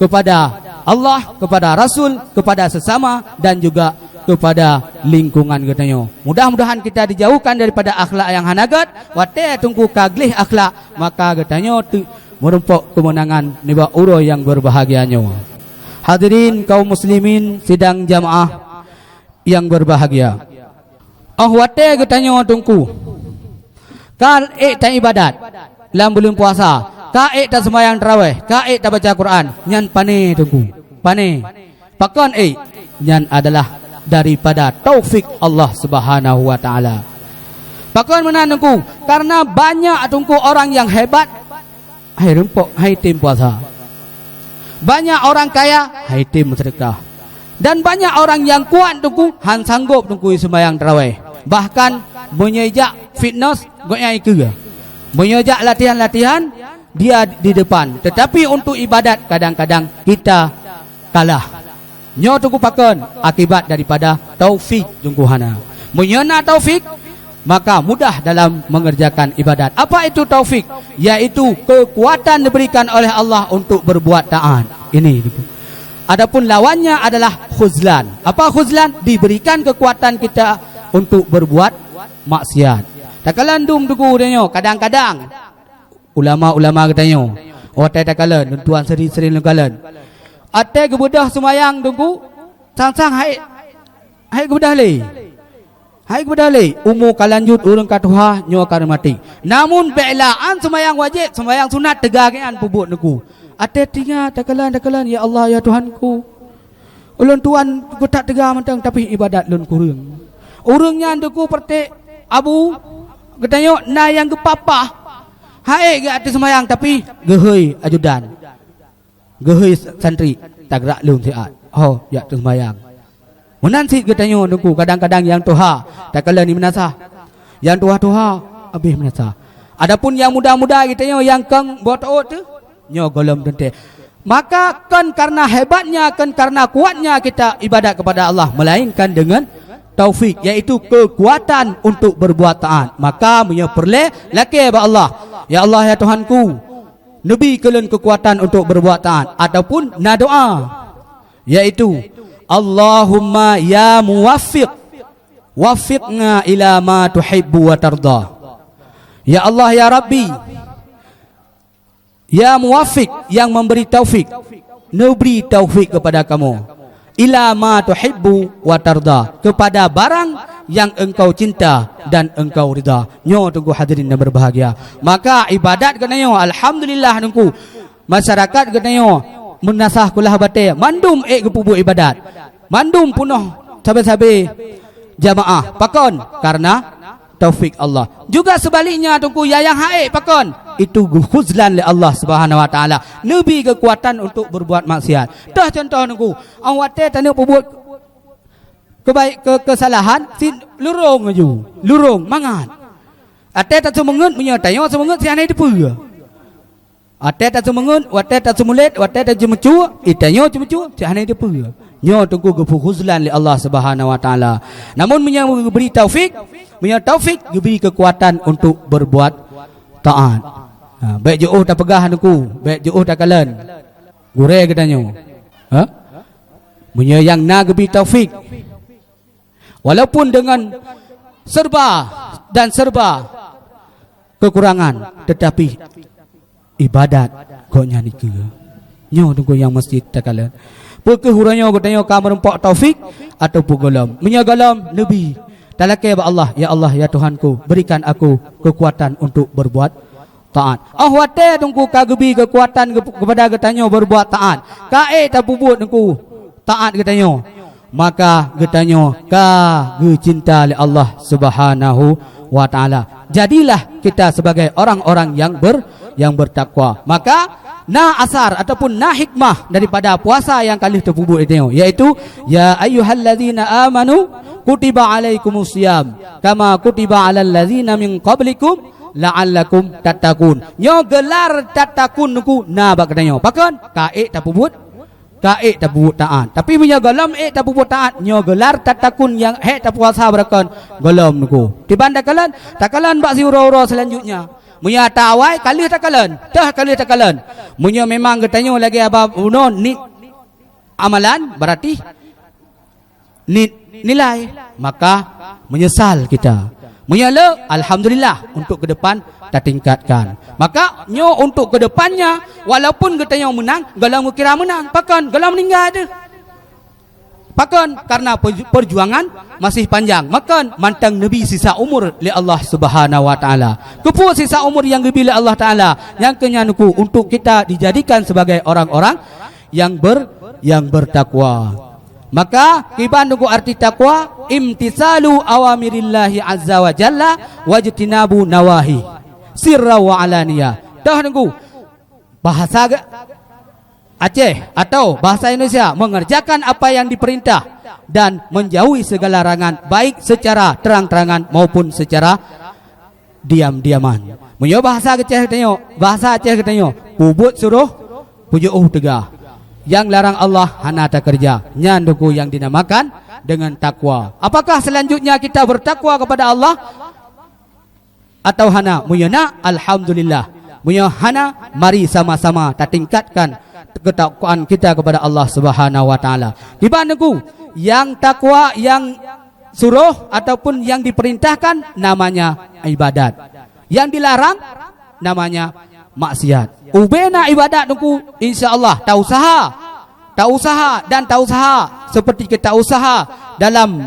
kepada Allah, kepada Rasul, kepada sesama dan juga kepada lingkungan geutanyoe. Mudah-mudahan kita dijauhkan daripada akhlak nyang hana gét. Watée Teungku ka gleh akhlak, maka geutanyoe teuk meurumpok keumeunangan nibak uroe nyang berbahagia nyoe. Hadirin kaum muslimin sidang jamaah nyang berbahagia. Óh watée geutanyoe Teungku ka ék taibadat lam buleuen puasa, ka ék taseumayang tarawéh, ka ék tabaca Quran, nyan pané Teungku, pané. Pakon ék? Nyan adalah daripada taufik Allah Subhanahu wa Taala. Pakon meunan Teungku? Karena banyak Teungku orang nyang hebat, hai rumpok, hai tem puasa. Banyak orang kaya, hai tem seudeukah. Dan banyak orang nyang kuat Teungku, han sanggob Teungku seumayang tarawéh. Bahkan meunyoe jak fitness, gobnyan ikeue. Meunyoe jak latihan-latihan, dia di depan. Tetapi untuk ibadat kadang-kadang kita kalah. Nyoe Teungku pakon? Akibat daripada taufik Teungku hana. Meunyoe na taufik, maka mudah dalam mengerjakan ibadat. Apa itu taufik? Yaitu kekuatan diberikan oleh Allah untuk berbuat taat. Ini Teungku. Adapun lawannya adalah khuzlan. Apa khuzlan? Diberikan kekuatan kita untuk berbuat maksiat. Takalon dum Teungku tanyoe, kadang-kadang ulama-ulama geutanyoe, watée takalon, lôn tuan sering-sering lôn kalon. Watée geubeudôh seumayang Teungku, sang-sang hai, hai geubeudôh lé. Hai geubeudôh lé, umu ka lanjut, ureuëng ka tuha, nyoe ka maté. Namun bék lam seumayang wajéb, seumayang sunat teuga geuan peubuet Teungku. Watée tingat takalon, takalon, "Ya Allah, ya Tuhanku, ulôn tuan geutak teuga mantong, tapi ibadat lôn kureueng." Ureuëng nyan Teungku peuretek abu geutanyoe na nyang geupapah. Hai geuak teuseumayang, tapi geuhôi ajudan. Geuhôi santri, tagrak lom siat. Ho, jak teuseumayang. Meunan cit geutanyoe Teungku, kadang-kadang nyang tuha, takalon meunasah. Nyang tuha-tuha, habéh meunasah. Adapun nyang muda-muda geutanyoe nyang kong boh teuôt teuh, nyoe gohlom teuntée. Maka kon karena hebatnya, kon karena kuatnya kita ibadat kepada Allah, melainkan dengan taufik, yaitu kekuatan untuk berbuat taat. Maka meunyoe peureulée, lakée bak Allah, "Ya Allah, ya Tuhanku, neubi keu lôn kekuatan untuk berbuat taat," ataupun na doa, yaitu, "Allahumma ya muwaffiq, waffiqna ila ma tuhibbu wa tarda." Ya Allah, ya Rabbi, ya muwaffiq, yang memberi taufik, neubri taufik kepada kamoe. Ila ma tuhibbu wa tarda, kepada barang yang engkau cinta dan engkau ridha. Nyoe Teungku hadirin yang berbahagia. Maka ibadat geutanyoe, alhamdulillah Teungku, masyarakat geutanyoe meunasah kulah batée, mandum ék geupeubuet ibadat. Mandum peunoh sabe-sabe jamaah. Pakon? Karena taufik Allah. Juga sebaliknya Teungku, ya nyang han ék, pakon? Itu khuzlan lé Allah Subhanahu wa Taala. Neubi kekuatan untuk berbuat maksiat. Toh contoh Teungku, óh watée taneuk peubuet kebaik, ke, kesalahan, si lurong laju, lurong mangat. Watée taseumeungeut, meunyoe tanyoe seumeungeut, si hana teupeu. Watée taseumeungeut, watée taseumulet, watée taceumeucue, itanyoe ceumeucue, cit hana teupeu. Nyoe Teungku geupeu khuzlan lé Allah Subhanahu wa Taala. Namun meunyoe geubri taufik, meunyoe taufik geubri kekuatan untuk berbuat taat. Ha, bék jiôh tapeugah Teungku, bék jiôh takalon. Gurée geutanyoe. Ha? Meunyoe nyang na geubri taufik, walaupun dengan serba dan serba kekurangan, tetapi ibadat gobnyan dikeue. Nyoe teungku nyang meusti takalon. Peu kheueh uroe nyoe geutanyoe ka meurumpok taufik ataupun gohlom? Meunyoe gohlom, neubi. Talakée bak Allah, "Ya Allah, ya Tuhanku, berikan aku kekuatan untuk berbuat taat." Óh watée teungku ka geubi kekuatan geup-, kepada geutanyoe berbuat taat, ka ék tapeubuet teungku taat geutanyoe, maka geutanyoe ka geucinta lé Allah Subhanahu wa Taala. Jadilah kita sebagai orang-orang yang ber-, yang bertakwa. Maka na asar ataupun na hikmah daripada puasa nyang ka lheueh teupeubuet geutanyoe, yaitu, "Ya ayyuhallazina amanu kutiba alaikumus siyam kama kutiba alal ladzina min qablikum la'allakum tattaqun." Nyoe gelar tattaqun teungku na bak geutanyoe. Pakon? Ka ék tapeubuet Ka ék tapeubuet taat. Tapi meunyoe gohlom ék tapeubuet taat, nyoe gelar tattaqun nyang hék tapuasa beurakon gohlom teungku. Kiban takalon, takalon bak siuroe-uroe seulanjutnya. Meunyoe ata awai, ka lheueh takalon, toh ka lheueh takalon. Meunyoe memang geutanyoe lagée haba bunoe niet amalan, berarti niet nilai, maka menyesal kita. Meunyoe le, alhamdulillah, untuk ke depan tatingkatkan. Maka nyoe untuk ke depannya, walaupun geutanyoe meunang, gohlom geukira meunang. Pakon? Gohlom meuninggai teuh. Pakon? Karena perju-, perjuangan masih panjang. Makon mantong neubi sisa umur lé Allah Subhanahu wa Taala. Keupeue sisa umur nyang geubi lé Allah Taala? Nyang keu nyan teungku, untuk kita dijadikan sebagai orang-orang yang ber-, yang bertakwa. Maka, kiban teungku arti takwa, imtisalu awamirillahi azza wa jalla wajtinabu nawahi, sirra wa alaniya. Toh teungku, bahasa ge-, Aceh atau bahasa Indonesia, mengerjakan apa yang diperintah dan menjauhi segala larangan, baik secara terang-terangan maupun secara diam-diaman. Meunyoe bahasa Aceh geutanyoe, bahasa Aceh geutanyoe, peubuet suroh, peujiôh teugah. Nyang larang Allah hana takeureuja. Nyan teungku nyang dinamakan dengan takwa. Apakah selanjutnya kita bertakwa kepada Allah atau hana? Meunyoe na, alhamdulillah. Meunyoe hana, mari sama-sama tatingkatkan ketakwaan kita kepada Allah Subhanahu wa Taala. Kiban teungku, nyang takwa, nyang suroh ataupun nyang diperintahkan namanya ibadat. Nyang dilarang namanya maksiat. Ubena ibadat teungku, insya Allah, tausaha. Tausaha dan tausaha seperti kita usaha dalam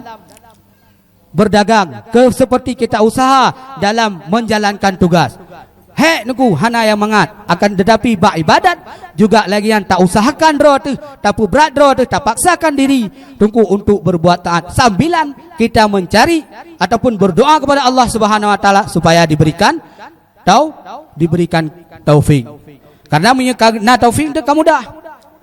berdagang, ke seperti kita usaha dalam menjalankan tugas. Hék teungku hana nyang mangat, akan tetapi bak ibadat juga lagée nyan tausahakan droe teuh, tapeubrat droe teuh, tapaksakan diri teungku untuk berbuat taat sambilan kita mencari ataupun berdoa kepada Allah Subhanahu wa Taala supaya diberikan tau-, diberikan taufik. Karena meunyoe ka na taufik teuh ka mudah.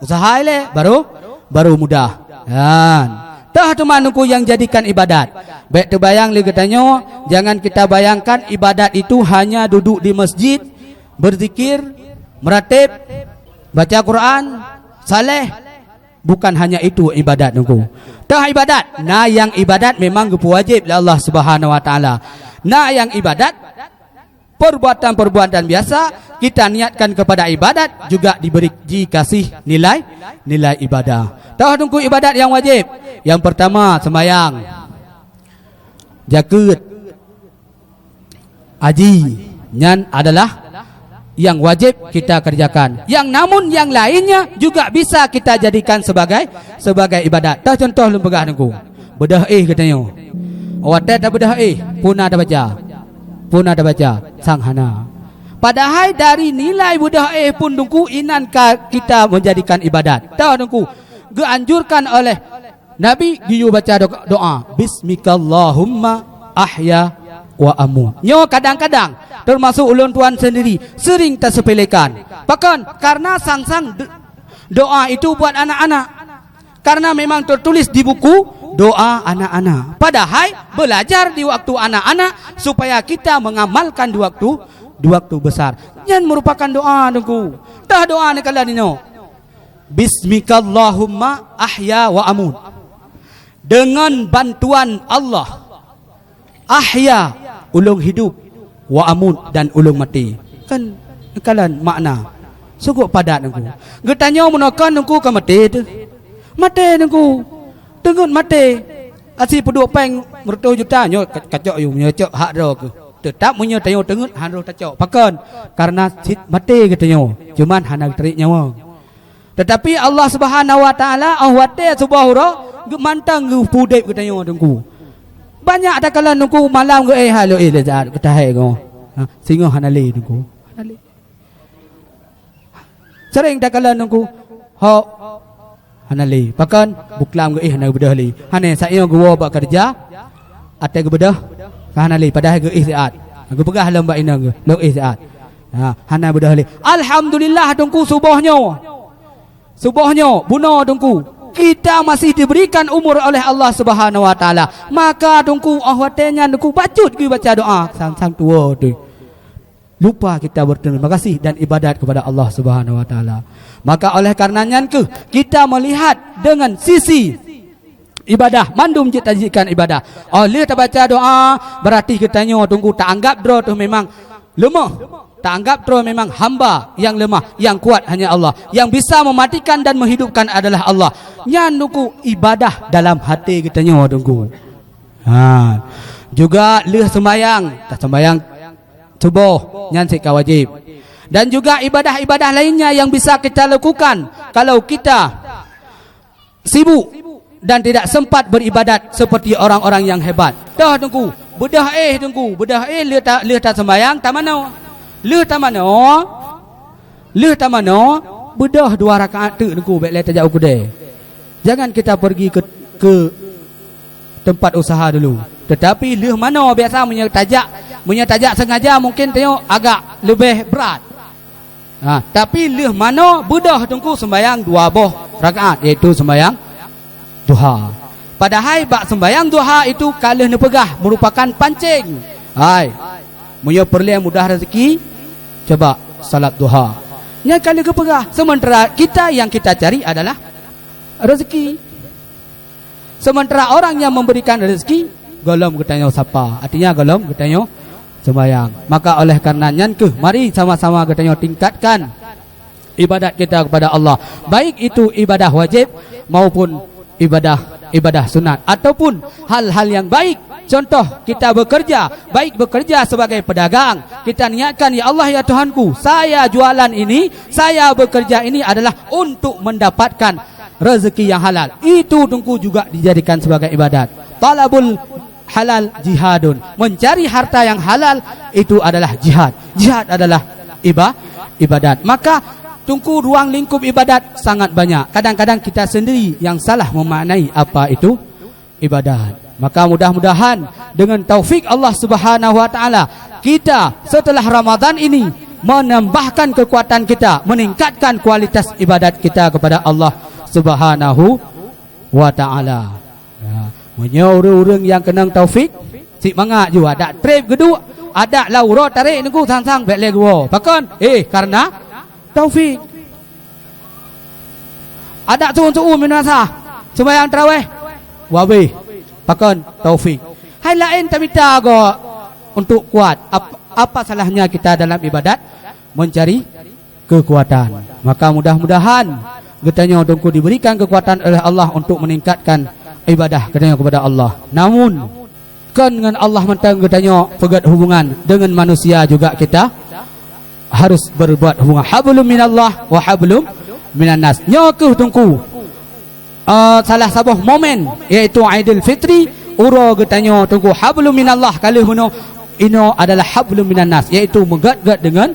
Usaha ilée baru, baru mudah. Kan. Toh teuma teungku nyang jadikan ibadat. Bék teubayang lé geutanyoe, jangan kita bayangkan ibadat itu hanya duduk di masjid, berzikir, meuratéb, baca Quran, saleh. Bukan hanya itu ibadat teungku. Toh ibadat, na nyang ibadat memang geupeuwajéb lé Allah Subhanahu wa Taala. Na nyang ibadat perbuatan-perbuatan biasa kita niatkan kepada ibadat juga diberi, dikasih nilai, nilai ibadah. Toh teungku ibadat nyang wajéb? Nyang pertama sembahyang, jakeuet, haji, nyan adalah nyang wajéb kita kerjakan. Yang namun yang lainnya juga bisa kita jadikan sebagai, sebagai ibadat. Toh contoh lôn peugah teungku. Beudôh éh geutanyoe. Watée tabeudôh éh, peue na tabaca? Peue na tabaca? Sang hana. Padahai dari nilai beudôh éh pun teungku inan ka kita menjadikan ibadat. Toh teungku, geuanjurkan oleh Nabi geuyue baca do-, doa, "Bismikallahumma ahya wa amut." Nyoe kadang-kadang, termasuk ulôn tuan sendiri, sering tersepelekan. Pakon? Karena sang-sang d-, doa itu buat anak-anak. Karena memang tertulis di buku doa anak-anak. Padahai belajar di waktu anak-anak supaya kita mengamalkan di waktu, di waktu besar. Nyan merupakan doa teungku. Toh doa neukalon inoe. "Bismikallahumma ahya wa amut." Dengan bantuan Allah, ahya, ulôn hidup, wa amut, dan ulôn maté. Kan neukalon makna. Sungguh padat teungku. Geutanyoe meunoe kon teungku ka maté teuh. Maté teungku. Teungeut maté. Asie peuduek péng meureutoh juta nyoe ka-, kacok yue, nyoe cok hak droe keuh. Teutap meunyoe tanyoe teungeut han roh tacok. Pakon? Karena cit maté geutanyoe, cuman hana geutarek nyawa. Teutapi Allah Subhanahu wa Taala 'oh watée suboh uroe geu-, mantong geupeu udeb geutanyoe Teungku. Banyak takalon Teungku malam geuéh halo éh lé saat geutahé goe. Ha, singoh hana lé Teungku. Hana lé. Sering takalon Teungku, hok hana lé. Pakon? Buklam geuéh hana geubeudôh lé. Hana saat nyoe geuwoe bak keureuja, até geubeudôh ka hana lé, padahai geuéh siat. Geupeugah lom bak inong geuh, "Lôn éh siat." Ha, hana beudôh lé. Alhamdulillah Teungku, suboh nyoe. Suboh nyoe, bunoe Teungku, kita masih diberikan umur oleh Allah Subhanahu wa Taala. Maka Teungku, 'oh watée nyan Teungku bacut geubaca doa, sang-sang tuwoe teuh. Lupa kita berterima kasih dan ibadat kepada Allah Subhanahu wa Taala. Maka oleh karena nyan keuh kita melihat dengan sisi ibadah, mandum jeuet tajadikan ibadah. 'Oh lheueh tabaca doa, berarti geutanyoe Teungku taanggap droe teuh memang leumoh. Taanggap droe memang hamba nyang leumoh, nyang kuat hanya Allah. Nyang bisa mematikan dan menghidupkan adalah Allah. Nyan Teungku ibadah dalam hati geutanyoe Teungku. Ha. Juga lheueh sembahyang, tasembahyang suboh, nyan cit ka wajéb. Dan juga ibadah-ibadah lainnya yang bisa kita lakukan kalau kita sibuk dan tidak sempat beribadat seperti orang-orang yang hebat. Toh Teungku, beudôh éh Teungku, beudôh éh lheueh ta-, lheueh tasembahyang tamanoe. Lheueh tamanoe, lheueh tamanoe, beudôh dua rakaat teuk Teungku, bék lé tajak u keudè. Jangan kita pergi ke, ke tempat usaha dulu. Tetapi lheueh manoe biasa meunyoe tajak, meunyoe tajak sengaja mungkin tanyoe agak leubeh brat. Ha, tapi lheueh manoe beudôh Teungku sembahyang dua boh rakaat, yaitu sembahyang duha. Padahai bak sembahyang duha itu ka lheueh neupeugah merupakan pancéng. Hai, meunyoe peureulée mudah rezeki, coba salat duha. Nyan ka lheueh geupeugah, sementara kita yang kita cari adalah rezeki. Sementara orang yang memberikan rezeki, gohlom geutanyoe sapa. Artinya gohlom geutanyoe sembahyang. Maka oleh karena nyan keuh, mari sama-sama geutanyoe tingkatkan ibadat kita kepada Allah. Baik itu ibadah wajib maupun ibadah, ibadah sunat. Ataupun hal-hal yang baik. Contoh, kita bekerja, baik bekerja sebagai pedagang. Kita niatkan, "Ya Allah, ya Tuhanku, saya jualan ini, saya bekerja ini adalah untuk mendapatkan rezeki yang halal." Itu Teungku juga dijadikan sebagai ibadat. Talabul halal jihadun. Mencari harta yang halal itu adalah jihad. Jihad adalah iba-, ibadat. Maka Teungku, ruang lingkup ibadat sangat banyak. Kadang-kadang kita sendiri yang salah memaknai apa itu ibadat. Maka mudah-mudahan dengan taufik Allah Subhanahu wa Taala, kita setelah Ramadan ini menambahkan kekuatan kita, meningkatkan kualitas ibadat kita kepada Allah Subhanahu wa Taala. Ya, meunyoe ureuëng-ureuëng nyang keunong taufik, cit mangat ju adak treb geuduek, adak lam uroe tarek Teungku sang-sang bék lé geuwoe. Pakon? Eh, karena taufik. Adak su'un-su'un meunasah, seumayang taraweh, wabéh. Pakon? Taufik. Hai laén tamita goe untuk kuat. Ap-, apa salahnya kita dalam ibadat mencari kekuatan? Maka mudah-mudahan geutanyoe Teungku diberikan kekuatan oleh Allah untuk meningkatkan ibadah geutanyoe kepada Allah. Namun, kon ngon Allah mantong geutanyoe peugét hubungan, dengan manusia juga kita harus berbuat hubungan. Hablum minallah wa hablum minannas. Nyoe keuh Teungku, eh, salah saboh momen, yaitu Aidil Fitri, uroe geutanyoe Teungku hablum minallah ka lheueh bunoe, inoe adalah hablum minannas, yaitu meugét-gét dengan,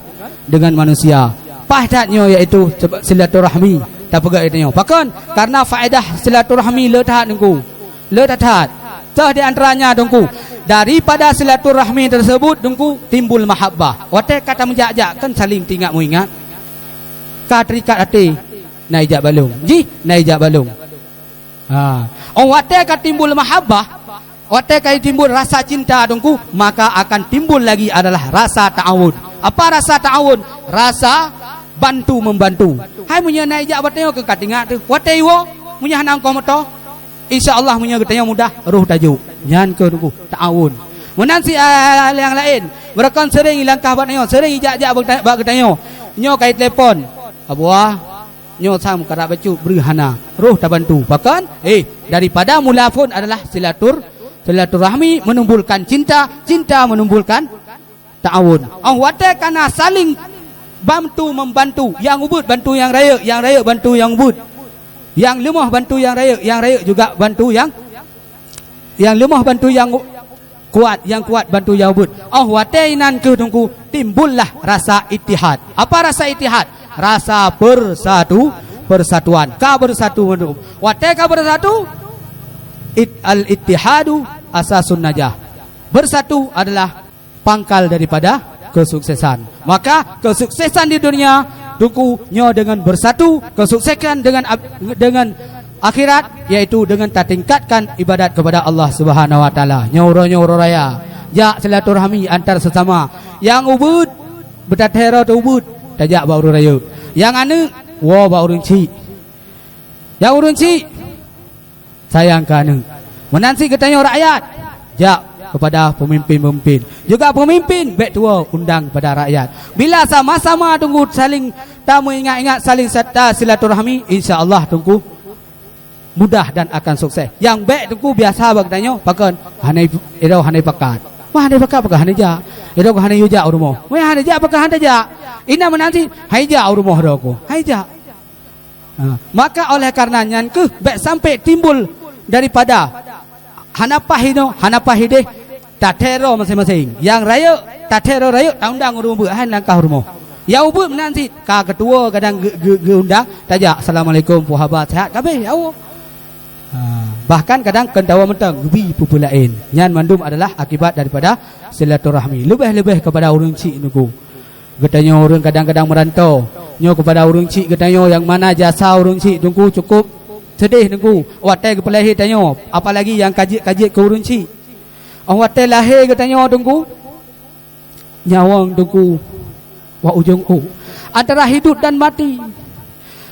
dengan manusia. Paih that nyoe yaitu silaturahmi tapeugét geutanyoe. Pakon? Karena faedah silaturahmi le that Teungku. Le that-that. Toh di antaranya Teungku, daripada silaturahmi tersebut Teungku timbul mahabbah. Watée ka tameujak-jak kan saling teuingat meuingat. Ka terikat até, na ijak balong. Jih, na ijak balong. Ha. Oh, watée ka timbul mahabbah, watée ka timbul rasa cinta Teungku, maka akan timbul lagi adalah rasa ta'awun. Apa rasa ta'awun? Rasa bantu membantu. Hai meunyoe na ijak bak tanyoe keu ka teuingat teuh. Watée iwoe, meunyoe hana ongkoh moto, insya Allah meunyoe geutanyoe mudah roh tajok. Nyan keuh Teungku ta'awun. Meunan si, ah, nyang laén, beureukan sering ilangkah bak tanyoe, sering ijak-jak bak geutanyoe. Nyoe ka itelepon. Abuah, nyoe sang karab bacut breuh hana. Roh tabantu. Pakon? Eh, daripada mula phon adalah silatur-, silaturahmi menimbulkan cinta, cinta menimbulkan ta'awun. Óh watée ka na saling bantu membantu, nyang ubit bantu nyang rayeuk, nyang rayeuk bantu nyang ubit. Nyang leumoh bantu nyang rayeuk, nyang rayeuk juga bantu nyang, nyang leumoh bantu nyang kuat, nyang kuat bantu nyang ubit. Óh watée inan kheueh Teungku, timbullah rasa ittihad. Apa rasa ittihad? Rasa bersatu, persatuan. Ka bersatu mandum. Watée ka bersatu, it-, al-ittihadu asasun najah. Bersatu adalah pangkal daripada kesuksesan. Maka kesuksesan di dunia Teungku nyoe dengan bersatu, kesuksesan dengan ab-, dengan akhirat, yaitu dengan tatingkatkan ibadat kepada Allah Subhanahu Wa Taala. Nyoe uroe, nyoe uroe raya, jak silaturahmi antar sesama. Nyang ubit, beutateuroe teuh ubit, tajak bak ureuëng rayeuk. Nyang aneuëk, woe bak ureuëng chik. Nyang ureuëng chik, sayang keu aneuëk. Meunan cit geutanyoe rakyat, jak kepada peumimpin-peumimpin. Juga peumimpin bék tuwoe undang kepada rakyat. Bila sama-sama Teungku saling tameuingat-ingat, saling sata silaturahmi, insya Allah Teungku mudah dan akan sukses. Nyang bék Teungku biasa bak geutanyoe, pakon hana, irau hana pakat. Wah, hana pakat pakon hana jak. Irau hana yue jak u rumoh. Wah, hana jak pakon hana jak. Inan meunan cit, hai jak u rumoh droe ku. Hai jak. Ha, maka oleh karena nyan kheueh bék sampai timbul daripada hana paih inoe, hana paih ideh, tateuroe maséng-maséng. Nyang rayeuk, tateuroe rayeuk, taundang ureuëng ubit, hai langkah u rumoh. Nyang ubit meunan cit, ka keutuwoe kadang geu-, geu-, geuundang, tajak, "Assalamualaikum, peue haba, seuhat kabeh?" Ya Allah. Ha, bahkan kadang kon tawoe mantong, geubi peue-peue laén. Nyan mandum adalah akibat daripada silaturahmi. Leubeh-leubeh kepada ureuëng chik Teungku. Geutanyoe ureuëng kadang-kadang meuranto. Nyoe keupada ureuëng chik geutanyoe nyang mana jasa ureuëng chik Teungku cukup seudeh Teungku. Watée geupeulahé tanyoe, apalagi nyang ka jeuet-ka jeuet keu ureuëng chik. Óh watée lahé geutanyoe Teungku, nyawöng Teungku bak ujong ôk. Antara hidup dan mati.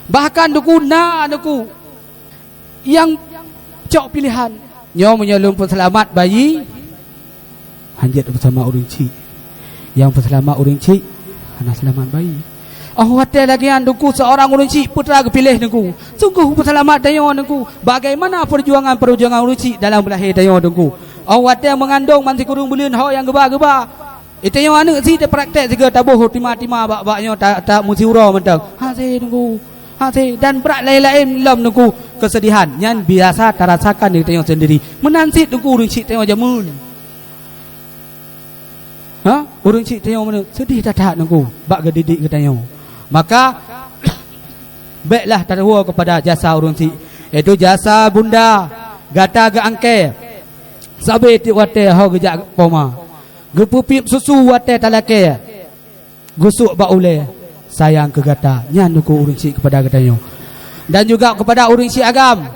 Bahkan Teungku na Teungku nyang cok piléhan. Nyoe meunyoe lôn peuseulamat bayi, hanjeuet peuseulamat ureuëng chik. Nyang peuseulamat ureuëng chik, hana seulamat bayi. Óh watée lagée nyan Teungku, seurang ureuëng chik peue teuma geupiléh Teungku. Sunggoh peuseulamat tanyoe Teungku. Bagaimana peujuangan-peujuangan ureuëng chik dalam beulahé tanyoe Teungku. Óh watée meungandong ban sikureueng buleuen ho nyang geuba-geuba. Itanyoe aneuëk si teupraktek sigoe taboh tima-tima bak-bak nyoe ta-, ta meusiuroe mantong. Hasé Teungku. Hasé dan brat laén-laén lom Teungku keusedihan. Nyan biasa tarasakan di geutanyoe sendiri. Meunan cit Teungku ureuëng chik tanyoe jameun. Ha? Ureuëng chik tanyoe meunan sedih that-that Teungku bak geudidik geutanyoe. Maka béklah tatuwoe kepada jasa ureuëng chik, yaitu jasa bunda gata geuangkée. Sabe tieb watée ho geujak poma. Geupeupiep susu watée talakée, geusok bak ulée, sayang keu gata. Nyan Teungku ureuëng chik keupada geutanyoe. Dan juga keupada ureuëng chik agam.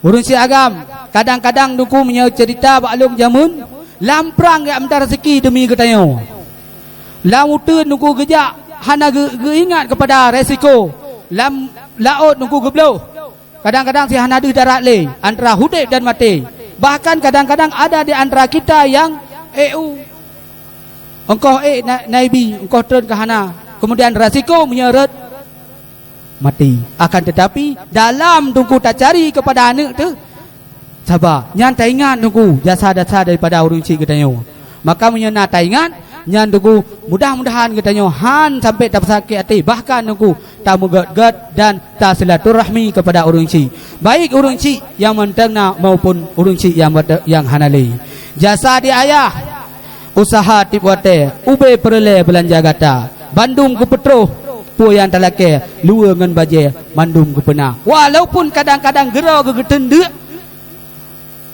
Ureuëng chik agam, kadang-kadang Teungku meunyoe ceurita bak lôn jameun, lam prang jak mita raseuki deumi geutanyoe. Lam uteuen Teungku geujak hana geu-, geuingat keupada resiko. Lam laôt Teungku geubloh. Kadang-kadang si hana deuh darat lé, antara udeb dan maté. Bahkan kadang-kadang ada di antara kita nyang, eh, u, ongkoh ék na-, naibi, ongkoh treun ka hana. Kemudian resiko meunyoe rhot, maté. Akan tetapi, dalam Teungku tacari keupada aneuëk teuh, saba. Nyan taingat Teungku jasa-jasa daripada ureuëng chik geutanyoe. Maka meunyoe na taingat, nyan Teungku, mudah-mudahan geutanyoe han sampai tapeusakét até, bahkan Teungku tameugét-gét dan tasilaturahmi keupada ureuëng chik, baik ureuëng chik nyang mantong na maupun ureuëng chik nyang mate-, nyang hana lé. Jasa di ayah, usaha tieb watée, ubé peureulée beulanja gata, bandum geupeutroh, peue nyang talakée, luweue ngon bajée, mandum geupeuna. Walaupun kadang-kadang geuroe geugeuteunteuek,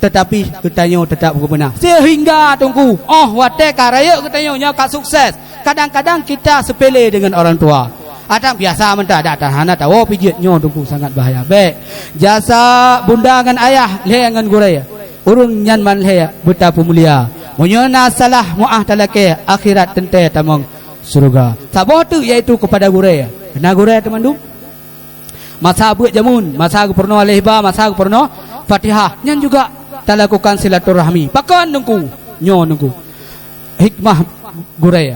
teutapi geutanyoe teutap geupeuna. Seuhingga Teungku, óh watée ka rayeuk geutanyoe nyoe ka sukses, kadang-kadang kita sepele dengan orang tua. Atang biasa mantong, adak tan hana tawoe pijeuet, nyoe Teungku sangat bahaya. Bék, jasa bunda ngon ayah lhée ngon gurée, ureuëng nyan ban lhée beutapeumulia. Meunyoe na salah meuáh talakée, akhirat teuntée tamong syeuruga. Saboh teuk, yaitu keupada gurée. Na gurée teumandum? Masa beuet jameun, masa geupeurunoe lé hiba, masa geupeurunoe Fatihah, nyan juga talakukan silaturahmi. Pakon Teungku? Nyoe Teungku. Hikmah gurée.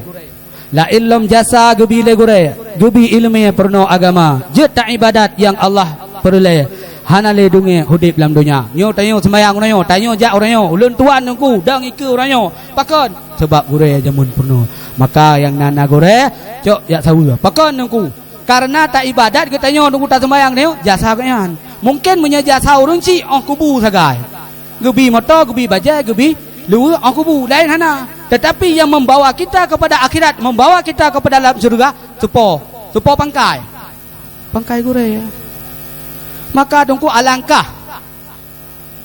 Laén lom jasa geubi lé gurée, geubi iéleumé peurunoe agama, jeuet taibadat nyang Allah peureulée. Hana lé deungoe udeb lam donya. Nyoe tanyoe seumayang uroe nyoe, tanyoe jak uroe nyoe, ulôn tuan Teungku, dang ikeue uroe nyoe. Pakon? Sabab gurée jameun peurunoe. Maka nyang na-na gurée, cok jak saweue. Pakon Teungku? Kareuna taibadat geutanyoe Teungku, taseumayang tanyoe, jasa geuhnyan. Mungken meunyoe jasa ureuëng chik, óh kubu sagai. Geubi moto, geubi bajée, geubi luweue, óh kubu, laén hana. Tetapi yang membawa kita kepada akhirat, membawa kita kepada dalam syurga, soe po? Soe po? Pangkai. Pangkai gurée. Maka Teungku alangkah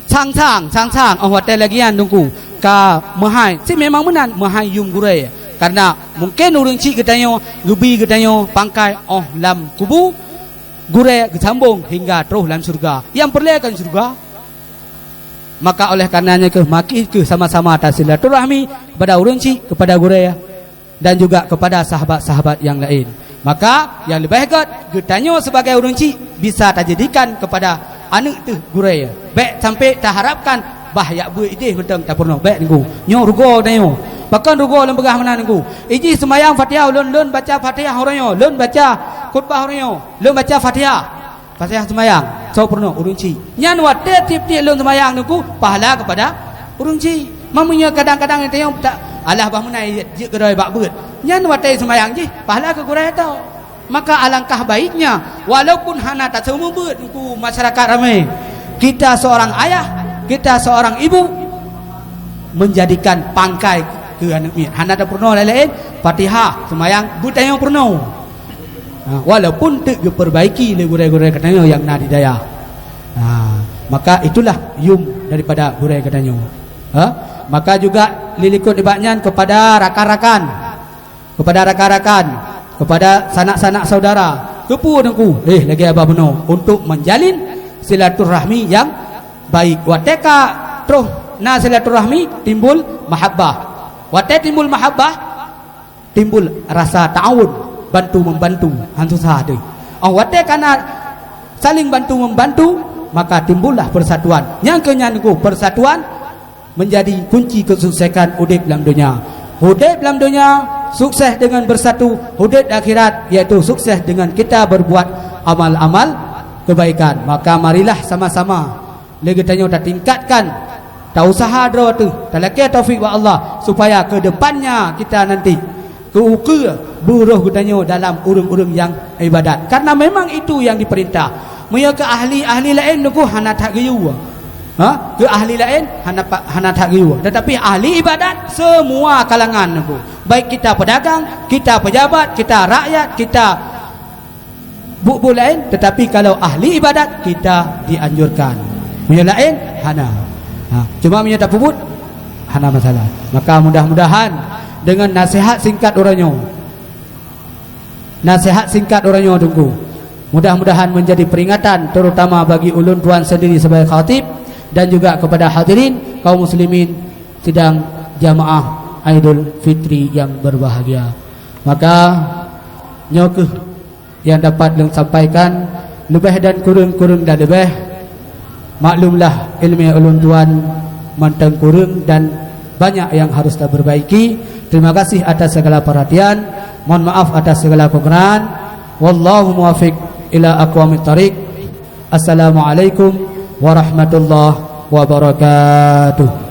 sang-sang, sang-sang, óh watée lagée nyan Teungku ka meuhai, si memang meunan meuhai yum gurée. Kareuna mungken ureuëng chik geutanyoe, geubi geutanyoe pangkai óh lam kubu, gurée geusambong hingga troh lam syurga. Nyang peureulée kan syurga. Maka oleh kareuna nyan kheueh, mari kheueh sama-sama tasilaturahmi kepada ureuëng chik, kepada gurée, dan juga kepada sahabat-sahabat nyang laén. Maka nyang leubeh gét, geutanyoe sibagai ureuëng chik bisa tajadikan kepada aneuëk teuh gurée. Bék sampai taharapkan bah jak beuet ideh mantong tapeurunoe. Bék Teungku. Nyoe rugoe tanyoe. Pakon rugoe lôn peugah meunan Teungku? Ijih seumayang Fatihah ulôn, lôn baca Fatihah uroe nyoe, lôn baca khutbah uroe nyoe, lôn baca Fatihah. Fatihah seumayang, soe peurunoe? Ureuëng chik. Nyan watée tieb-tieb lôn seumayang Teungku, pahala kepada ureuëng chik. Meunyoe kadang-kadang tanyoe ta-, alah bah meunan jeuet keudroe bak beuet. Nyan watée seumayang jih, pahala keu gurée tho. Maka alangkah baiknya, walaupun hana taseumeubeuet Teungku masyarakat ramé, kita seorang ayah, kita seorang ibu, menjadikan pangkai keu aneuëk miet. Hana tapeurunoe laén-laén, Fatihah seumayang beuet tanyoe peurunoe. Ha, walaupun teuk geupeurbaiki lé gurée-gurée geutanyoe nyang na di dayah. Ha, maka itulah yum daripada gurée geutanyoe. Ha, maka juga lilikot nibak nyan kepada rakan-rakan, kepada rakan-rakan, kepada sanak-sanak saudara. Keupeue Teungku? Eh, lagée abah bunoe, untuk menjalin silaturahmi yang baik. Watée ka troh na silaturahmi, timbul mahabbah. Watée timbul mahabbah, timbul rasa ta'awun, bantu-membantu, han susah deh. Óh watée ka na saling bantu-membantu, maka timbullah persatuan. Nyang keu nyan Teungku, persatuan menjadi kunci kesuksesan udeb lam donya. Udeb lam donya sukses dengan bersatu, udeb di akhirat yaitu sukses dengan kita berbuat amal-amal kebaikan. Maka marilah sama-sama lé geutanyoe tatingkatkan, tausaha droe teuh, talakée taufik bak Allah, supaya keudepannya kita nanti keu ukeue beuroh geutanyoe dalam ureuëng-ureuëng nyang ibadat. Karena memang itu yang diperintah. Meunyoe keu ahli-ahli laén Teungku hana that geuyue. Ha? Keu ahli laén hana pa-, hana that geuyue. Tetapi ahli ibadat, semua kalangan Teungku. Baik kita pedagang, kita pejabat, kita rakyat, kita buet-buet laén, tetapi kalau ahli ibadat, kita dianjurkan. Meunyoe laén, hana. Ha, cuma meunyoe tapeubuet, hana masalah. Maka mudah-mudahan dengan nasihat singkat uroe nyoe, nasihat singkat uroe nyoe Teungku, mudah-mudahan menjadi peringatan terutama bagi ulôn tuan sendiri sebagai khatib dan juga kepada hadirin kaum muslimin sidang jamaah Aidul Fitri yang berbahagia. Maka nyoe kheueh nyang dapat lôn sampaikan, leubeh dan kureueng-kureueng dan leubeh, maklumlah iéleumé ulôn tuan mantong kureueng dan banyak nyang harôh tapeurbaiki. Terima kasih atas segala perhatian, mohon maaf atas segala kekurangan. Wallahu muwaffiq ila aqwamit thariq. Assalamualaikum warahmatullahi wabarakatuh.